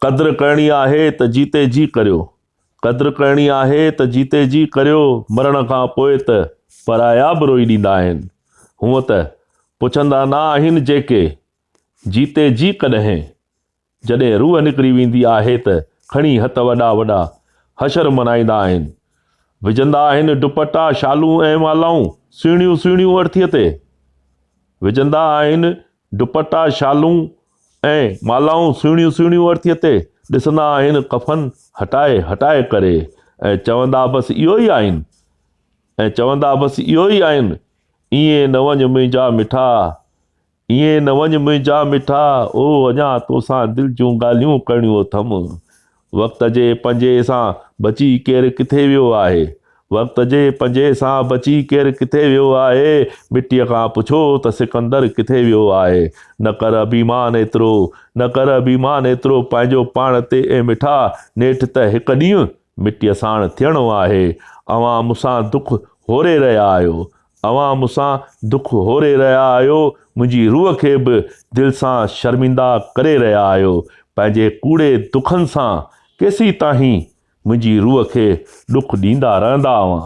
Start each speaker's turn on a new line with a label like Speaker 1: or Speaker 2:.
Speaker 1: قدر ڪرڻي آهي ته جيتي جي ڪريو. قدر ڪرڻي آهي ته جيتي جي ڪريو، مرڻ کان پوء ته پرايا به روئي ڏيندا آهن. هونء ته پڇندا نه آهن جيڪي، جيتي جي ڪڏهن؟ جڏهن روح نڪري ويندي آهي ته کڻي هٿ وڏا وڏا حشر منائيندا آهن. وجهندا آهن دوپٽا، شالون ۽ مالائون سهڻيون سهڻيون ارٿيء تي. وجهندا آهن دوپٽا، شالون ۽ مالائون سهڻيون سهڻيون ارٿيء تي. ڏسندا آهن ڪفن هٽائي هٽائي ڪري ۽ چوندا بس اهو ئي آهن ۽ چوندا بس اهو ئي آهن ائين نه وڃ منهنجا مٺا ائين نه وڃ منهنجا مٺا او اڃا توسان دل جون ڳالهيون ڪرڻيون اٿم. وقت جي پنجي سان بچي ڪير ڪٿي ويو آهي؟ وقت جي پنجي سان بچي ڪير ڪٿي ويو آهي؟ مٽيء کان پڇو ته سڪندر ڪٿي ويو آهي؟ نه ڪر اڀيمان ايترو، نه ڪر اڀيمان ايترو پنهنجو پاڻ تي اي مٺا، نيٺ ته هڪ ڏينهن مٽيء ساڻ ٿيڻو آهي. اوهان مون سان دک هوري رهيا آهيو، اوهان مون سان دک هوري رهيا آهيو، منهنجي روح کي به دل سان شرمنده ڪري رهيا آهيو. پنهنجي ڪوڙي دکن سان ڪيسين تائين منهنجي روح کي ڏک ڏيندا رهندا اوهان؟